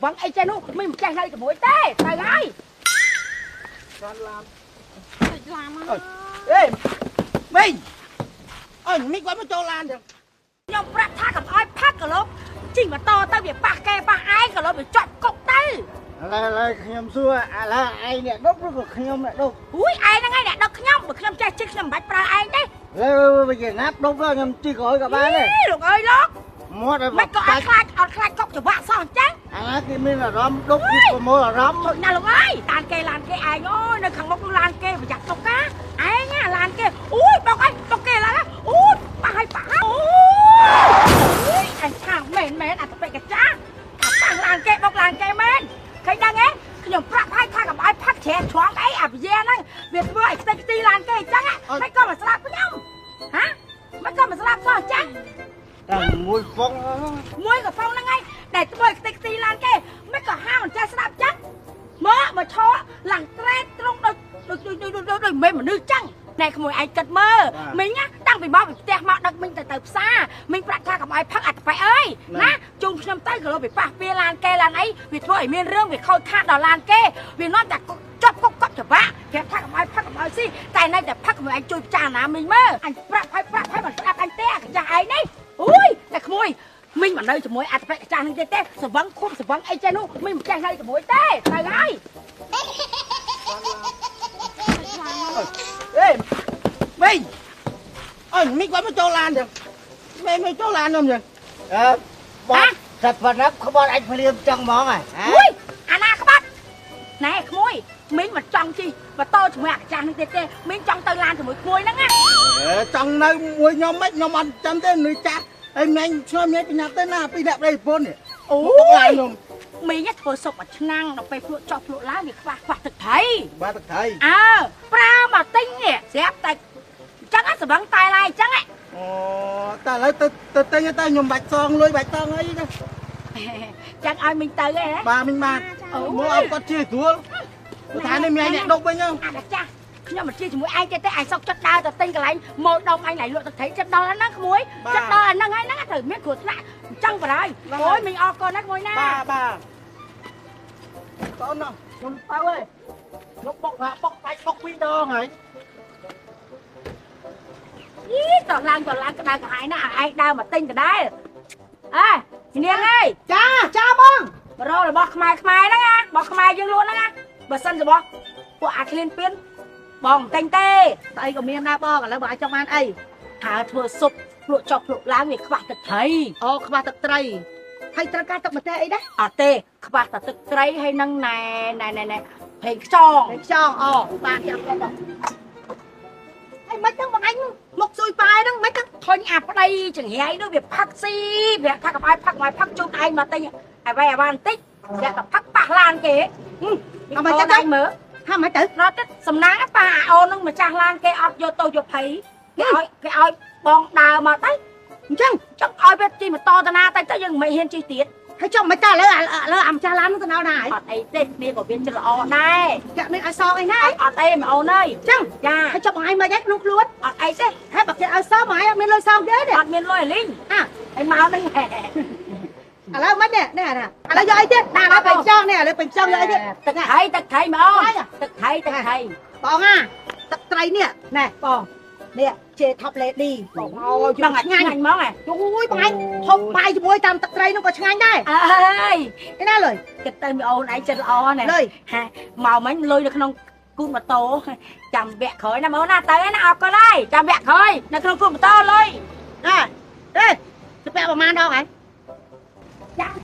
សវឹងអីចេះនោះមិនម្ចាស់នៅជាមួយទេទៅហើយឡានឡានអេមីងអើមីងគាត់មកចូលឡានចឹងខ្ញុំប្រាប់ថាកុំឲ្យផឹកក៏លោកជិះម៉ូតូទៅវាប៉ះគេប៉ះឯងក៏លោកវាជាប់គុកទៅឥឡូវខ្ញុំសួរឥឡូវឯងអ្នកដប់ឬក៏ខ្ញុំអ្នកដប់អូយឯងហ្នឹងឯងអ្នកដប់ខ្ញុំបើខ្ញុំចេះជិះខ្ញុំមិនបាច់ប្រើឯងទេលើវាជាណាប់ដប់ខ្ញុំជិះក្រោយក៏បានដែរលោកអើយលោកមាត់មិនក៏អត់ខ្លាចអត់ខ្លាចកុកច្រវាក់សោះអញ្ចឹងអាណាគេមានអារម្មណ៍ដប់គេប្រមូលអារម្មណ៍ ណាលោកអើយឡានគេឡានគេឯងអូយនៅខាងមុខឡានគេប្រយ័ត្នទុកណាឯងណាឡានគេអូយបុកឯងបុកគេឡានអូយប៉ះឲ្យប៉ះអូយអញថាមែនមែនអត្តបិកចាប៉ះឡានគេបុកឡានគេមែនឃើញដឹងទេខ្ញុំប្រាប់ឲ្យថាកុំឲ្យផឹកច្រែច្រងអីអាពយាហ្នឹងវាធ្វើឲ្យខ្ទេចខ្ទីឡានគេអញ្ចឹងមិនក៏មកស្លាប់ខ្ញុំហ៎មិនក៏មកស្លាប់សោះអញ្ចឹង តែមួយប៉ុង មួយកំប៉ុងហ្នឹងឯងដែលធ្វើឲ្យខ្ទេចខ្ទីឡានគេមិនក៏ហាមមិនចេះស្ដាប់ចឹងមកមកឈរឡើងត្រេតត្រង់ដូចដូចដូចដូចមិនមនុស្សចឹងណែក្មួយឯងគិតមើលមីងណាតាំងពីមកពីផ្ទះមកដឹកមីងទៅផ្សារមីងប្រាប់ថាកុំឲ្យផឹកអត្តបិអើយណាជូនខ្ញុំទៅក៏លោកវាប៉ះពៀឡានគេឡានអីវាធ្វើឲ្យមានរឿងវាខូចខាតដល់ឡានគេវានាំតែជាប់គុកកប់ច្រវាក់ប្រាប់ថាកុំឲ្យផឹកកុំឲ្យស៊ីតែនៅតែផឹកក្មួយឯងជួយពិចារណាមីងមើលអញប្រាប់ឲ្យប្រាប់ឲ្យមិនស្ដាប់អញទេអាកាចាស់ឯងនេះអូយតែក្មួយមីងមិននៅជាមួយអត្តបិកាចាស់នឹងទេទេសវឹងខុបសវឹងអីចេះនោះមីងមិនចេះនៅជាមួយទេទៅហើយ អេមីងអើមីងគាត់មកចូលឡានចឹងមីងមកចូលឡានខ្ញុំចឹងអឺបត់តែប៉ុណ្ណាក្បត់អាចភ្លាមចឹងហ្មងហ៎អូយអាណាក្បត់ណែក្មួយមីងមិនចង់ជិះម៉ូតូជាមួយអាកាចាស់នឹងទេទេមីងចង់ទៅឡានជាមួយក្មួយហ្នឹងណាចង់នៅមួយខ្ញុំមិនខ្ញុំអត់ចាំទេមនុស្សចាស់ហើយមីងខ្ញុំមីងប្រញាប់ទៅណាពីអ្នកប្តីប្រពន្ធនេះ អូយមីងធ្វើសុកមួយឆ្នាំងដល់ពេលភ្លក់ចោះភ្លក់ឡើងវាខ្វះខ្វះទឹកត្រីបាទទឹកត្រីអើប្រើមកទិញនេះស្រាប់តែអញ្ចឹងអត់សវឹងតែឡើយអញ្ចឹង អូតែឥឡូវទៅទៅទិញទៅខ្ញុំបាច់សងលុយបាច់សងអីណា ចឹងឲ្យមីងទៅហ៎ បាទមីងបាទមកឲ្យគាត់ជាស្រួលថានេះមីងអ្នកដប់វិញហ្នឹង អាចាស់ខ្ញុំមិនជាជាមួយឯងទេទេឯងសុកចិត្តដើរទៅទិញកន្លែងម៉ូយដុំឯងឡៃលក់ទឹកត្រីចិត្តដល់ហ្នឹងក្មួយចិត្តដល់អាហ្នឹងហើយហ្នឹងត្រូវមានគ្រោះថ្នាក់អញ្ចឹងបណ្ដោយអូយមីងអរគុណណាក្មួយណា បាទបាទតអូនខ្ញុំទៅហើយខ្ញុំបុកថាបុកដាច់បុកពីរដងហើយ យីតឡើងតឡើងក្តៅក្រហាយណាឯងដើរមកទិញដដែលអើនាងអើយ ចាចាបង រករបស់ខ្មែរខ្មែរហ្នឹងណារបស់ខ្មែរយើងលក់ហ្នឹងណាបើសិនរបស់ពួកអាឃ្លានពៀនបងមិនទិញទេ ស្អីក៏មានដែរបងឥឡូវបងអាចចង់បានអី ថាធ្វើស៊ុបភ្លក់ចុះភ្លក់ឡើងវាខ្វះទឹកត្រី អូខ្វះទឹកត្រីហើយត្រូវការទឹកម្ទេសអីដែរ អត់ទេខ្វះតែទឹកត្រីហើយនឹងណែណែណែណែប្រេងខ្យង ប្រេងខ្យងអូបានចាំបងហើយមិនហ្នឹងបងអញមុខស៊ុយប៉ែហ្នឹងមិនហ្នឹង ធុញអាប្តីចង្រៃនោះវាផឹកស៊ីប្រាប់ថាកុំឲ្យផឹកមកផឹកជូនឯងមកទិញអ្វីអាវ៉ាបន្តិចស្រាប់តែផឹកប៉ះឡានគេ អត់មកចិត្តទៅ មើល ថាមិនទៅ រត់ទៅសំណាងប៉ាអូននឹងម្ចាស់ឡានគេអត់យកទៅយកភ័យគេឲ្យគេឲ្យបងដើរមកទៅ អញ្ចឹង ចង់ឲ្យវាជិះម៉ូតូតាណាទៅទៅយើងមិនហ៊ានជិះទៀត ហើយចុះមិនតើឥឡូវឥឡូវអាម្ចាស់ឡាននោះទៅនៅណាហើយ អត់អីទេគ្នាក៏វាចិត្តល្អដែរ ចាក់មានឲ្យសងអីណា អត់អីម៉អូនអើយ អញ្ចឹង ចា ហើយចុះបងឯងមិនអីក្នុងខ្លួន អត់អីទេ ហើយបើគេឲ្យសងបងឯងអត់មានលុយសងទេ អត់មានលុយលីង អា ហើយមកហ្នឹង ឥឡូវមិននេះនេះណាឥឡូវយកអីទៀតដាក់ឲ្យពេញចង់នេះឥឡូវពេញចង់យកអីទៀត ទឹកត្រីទឹកត្រីម៉អូនទឹកត្រីទឹកត្រី បងអាទឹកត្រីនេះណែបងនេះជេ Top Lady បងអើយ ឆ្ងាញ់ហ្មង អូយបងឯងហូបបាយជាមួយតាមទឹកត្រីនោះក៏ឆ្ងាញ់ដែរ អើយ ឯណាលុយ គិតទៅមីអូនឯងចិត្តល្អណា លុយ ហាមកមិញលុយនៅក្នុងគូតម៉ូតូចាំវគ្គក្រោយណាម៉ូនណាទៅណាអរគុណហើយចាំវគ្គក្រោយនៅក្នុងគូតម៉ូតូលុយ ណាអេទៅពាក់ប្រហែលដងហ៎ ចាំ